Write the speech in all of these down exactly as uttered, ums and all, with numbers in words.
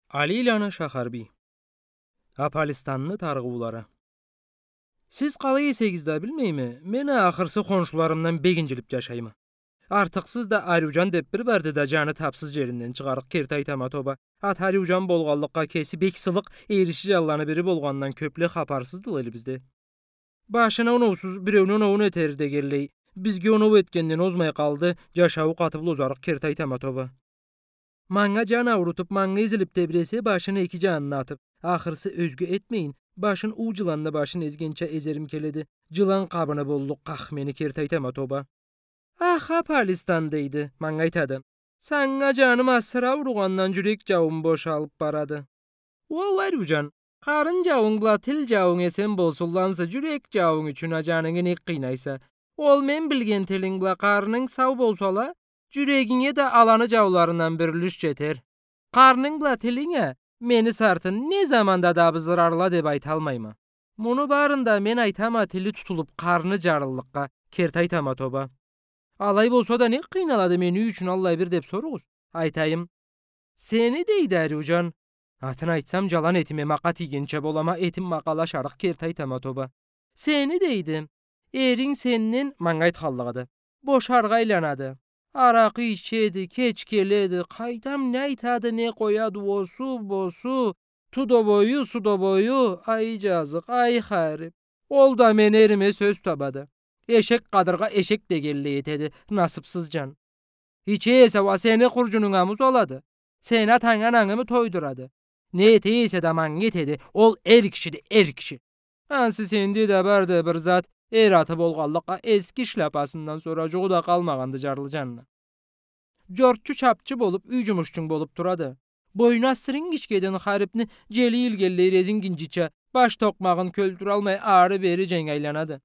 Алийланы Шахарбий. Апалистанны тарыгъыулары. Сиз къалай эсегиз да билмейме, мен а ахырсы хоншуларымдан бек инжилип джашайма. Артыкъсыз да Ариуджан деп бир барды да, джаны тапсыз джеринден чыгъарыкъ, керти айтама, тоба. Аты Ариуджан болгъанлыкъгъа, кеси бек сылыкъ, эриши джанланы бири болгъандан, кёпле хапарсыздыла элибизде. Башына оноусуз биреуню оноуун этер дегенлей, бизге оноу этгенден озмай къалды, джашауу къатыбла озарыкъ, керти айтама, тоба. Манга джан аурутуп, манга эзилип тебресе, башын эки джанына атып, ахырсы ёзге этмейин, башын уу джыланны башын эзгенча эзерим келеди. Джылан къабыны боллукъ къах мени, керти айтама, тоба. Ах, Апалистан, дейди, манга айтады. Санга джаным асыры ауругъандан джюрек джауум бошалып барады. Уоу, Ариуджан, къарын джауунг бла тил джауунг эсен болсунла ансы, джюрек джауунг ючюн а джанынгы нек къыйнайса? Ол мен билген тилинг бла къарнынг сау болсала, джюрегинге да аланы джауларындан бир юлюш джетер. Къарнынг бла тилинг а мени сартын не заманда да абызырарла деп айталмайма. Муну барын да мен айтама, тили тутулуп, къарны джарыллыкъгъа, керти айтама, тоба. Алай болса да, не къыйналады мени ючюн аллай бир деп соругъуз. Айтайым. Сени, дейди Ариуджан. Атын айтсам, джалан этиме макъа тийгенча болама, этим макъала ашарыкъ, керти айтама, тоба. Сени, дейди, эринг сенден, манга айтханлыгъыды, бошаргъа айланады. Аракъы ичеди, кеч келеди, къайдам, не айтады, не къояды, осу, босу, тудобою, судобою, ай джазыкъ, ай харип. Ол да мен эриме сёз табады. Эшек къадыргъа эшек дегенлей этеди, насыпсыз джан. Иче эсе уа сени хурджунунга муз алады. Сени атанг анангымы тойдурады? Не эте эсе да манга этеди, ол эр кишиди, эр киши. Ансы сенде да барды бир зат, эр аты болгъанлыкъгъа, эски шляпасындан сора джугъу да къалмагъанды джарлы джанны. Джортчу чапчы болуп, юй джумушчунг болуп турады. Бойну асырын гичгеден харипни джели илгенлей резин гинджича, баш токъмагъын кёлтюралмай ары-бери дженг айланады.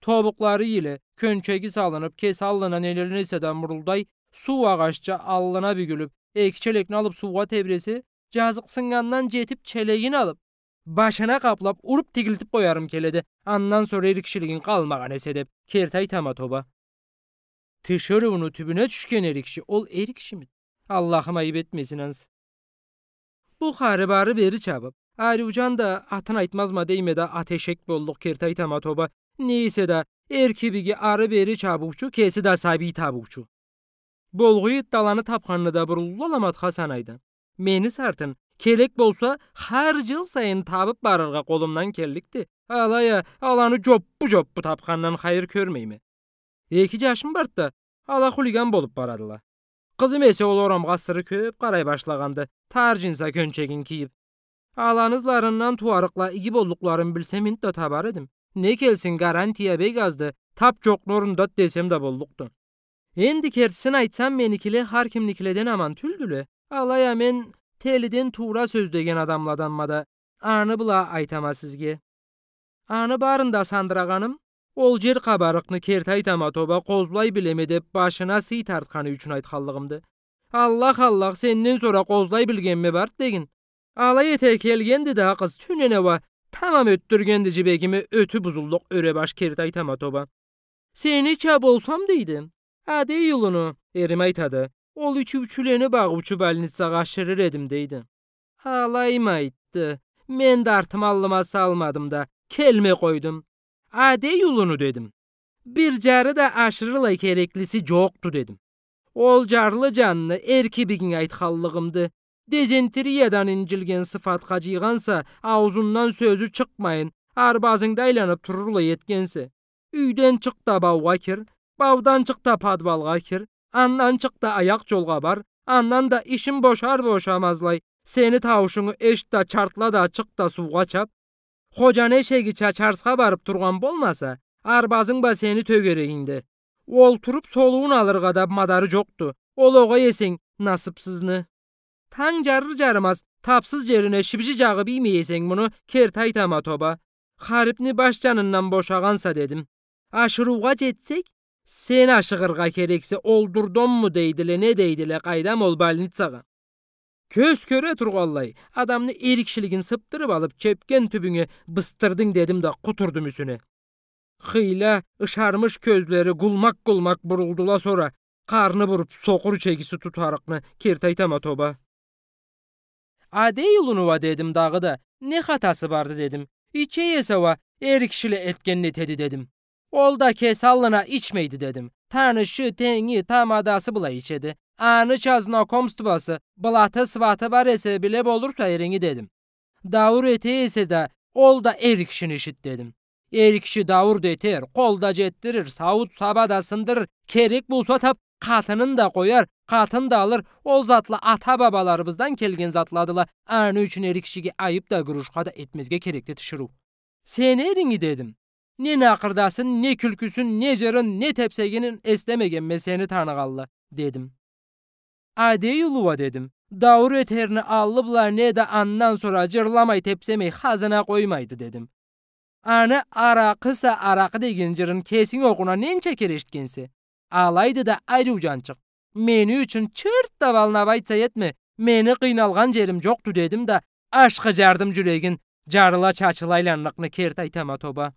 Тобукълары иле кёнчеги салынып, кеси аллына нелерин эсе да мурулдай, суу агъачча аллына бюгюлюп, эки челекни алып суугъа тебресе, джазыкъсыннгандан джетип челегин алып, башына къаплап, уруп тигилтип къоярым келеди, андан сора эр кишилигинг къалмагъан эсе деп, керти айтама, тоба. Тиширыуну тюбюне тюшген эр киши, ол эр кишимиди? Аллахым айып этмесин ансы. Бу харип ары-бери чабып, Ариуджан да атын айтмазма дейме да, ат эшек боллукъ, керти айтама, тоба. Не эсе да, эр кибиги ары-бери чабыучу, кеси да сабий табыучу. Болгъуй ит да аланы тапханны да буруллу аламатха санайды. Мени сартын, керек болса, хар джыл сайын табып барыргъа къолумдан келликди. Алай а, аланы джоппу-джоппу тапхандан хайыр кёрмейме. Эки джашым барды да, ала хулиган болуп барадыла. Къызым эсе ол орамгъа асыры кёп къарай башлагъанды, тар джинса кёнчегин кийип. Аланы ызларындан тууарыкъла иги боллукъларын билсем, инт да табар эдим. Не келсин, гарантия бек азды, тап джокъну орнундады десем да боллукъду. Энди кертисин айтсам, меникиле хар кимникиледен аман тюлдюле. Алай а мен телиден туура сёз деген адамладанма да, аны бла айтама сизге. Аны барын да сандырагъаным, ол джер къабарыкъны, керти айтама, тоба, къозлай билеме деп башына сый тартханы ючюн айтханлыгъымды. Аллах, Аллах, сенден сора къозлай билгенме барды дегин. Алай эте келгенди да къыз, тюнене уа тамам ётдюргенди джибегими, ётю бузуллукъ ёре баш, керти айтама, тоба. Сенича болсам, дейди, Адей улуну, эрим айтады, ол ичиучюлени багъыучу больницагъа ашырыр эдим, дейди. Алаймы айтды, мен да артымы аллыма салмадым да, келме къойдум. Адей улуну дедим. Бир джары да ашырырлай кереклиси джокъду дедим. Ол джарлы джанны эр кибигинг айтханлыгъымды. Дезентериядан инджилген сыфатха джыйгъанса, аузундан сёзю чыкъмайын, арбазынгда айланып турурлай этгенсе. Юйден чыкъ да баугъа кир, баудан чыкъ да подвалгъа кир, андан чыкъ да аякъ джолгъа бар, андан да ишин бошар-бошамазлай, сени тауушунгу эшит да, чартла да, чыкъ да суугъа чап. Ходжаны эшегича чарсха барып тургъан болмаса, арбазынг ба сени тёгерегингде. Олтуруп солууун алыргъа да мадары джокъду. Ол огъай эсенг, насыпсызны. Танг джарыр-джарымаз, тапсыз джерине шибжи джагъып иймей эсенг муну, керти айтама, тоба. Харипни баш джанындан бошагъанса, дедим. Ашырыугъа джетсек, сен ашыгъыргъа керексе, олдурдумму дейдиле, не дейдиле, къайдам ол больницагъа. Кёз кёре тургъанлай, адамны эр кишилигин сыпдырып алып, чепкен тюбюнге быстырдынг, дедим да, къутурдум юсюне. Хыйла ышармыш кёзлери гулмакъ-гулмакъ бурулдула, сора къарны буруп, сокъур чегиси тутарыкъны, керти айтама, тоба. Адей улуну уа, дедим, дагъыда, не хатасы барды, дедим. Иче эсе уа, эр кишиле этгенин этеди, дедим. Ол да кеси аллына ичмейди, дедим. Танышы, тенги, тамадасы бла ичеди. Аныча знакомствосу, блаты, сваты бар эсе, биле болурса эринги, дедим. Дауур эте эсе да, ол да эр кишини ишиди, дедим. Эр киши дауур да этер, къол да жетдирир, сауут-саба да сындырыр, керек болса тап, къатынын да къояр, къатын да алыр, ол затла ата-бабаларыбыздан келген затладыла, аны ючюн эр кишиге айып да, гурушха да этмезге керекди тиширыу. Сени эринги, дедим. Не накъырдасын, не кюлкюсюн, не жырын, не тепсегенин эслемегенме сени таныгъанлы, дедим. Адей улу уа, дедим, дауур этерни аллы бла неда андан сора жырламай, тепсемей, хазына къоймайды, дедим. Аны «Аракъыса аракъы» деген жырын кесинг окъуна ненча кере эшитгенсе. Алайды да, ариу жанчыкъ, мени ючюн чырт да волноваться этме, мени къыйналгъан жерим жокъду, дедим да, ашхы жардым жюрегин, жарыла-чачыла айланныкъны керти айтама, тоба.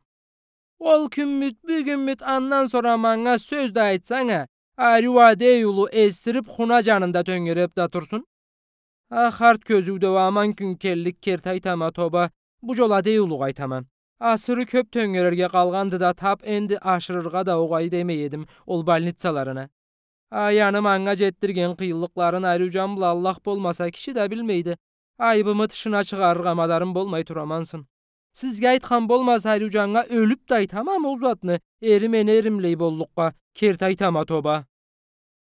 Ол кюнмюд, бюгюнмюд, андан сора манга сёз да айтсанг а, ариу Адей улу эсирип, хуна жанында тёнгереп да турсун. Ах, арт кёзюуде уа аман кюн келлик, керти айтама, тоба. Бу жол Адей улугъа айтама. Асыры кёп тёнгерерге къалгъанды да, тап энди ашырыргъа да огъай демей эдим ол больницаларына. Ай, аны манга жетдирген къыйынлыкъларын ариу жан бла Аллах болмаса, киши да билмейди. Айыбымы тышына чыгъарыргъа мадарым болмай тура амансын. Сизге айтхан болмаса, ариу жаннга ёлюп да айтама ол затны, эрим, энеримлей боллукъгъа, керти айтама, тоба.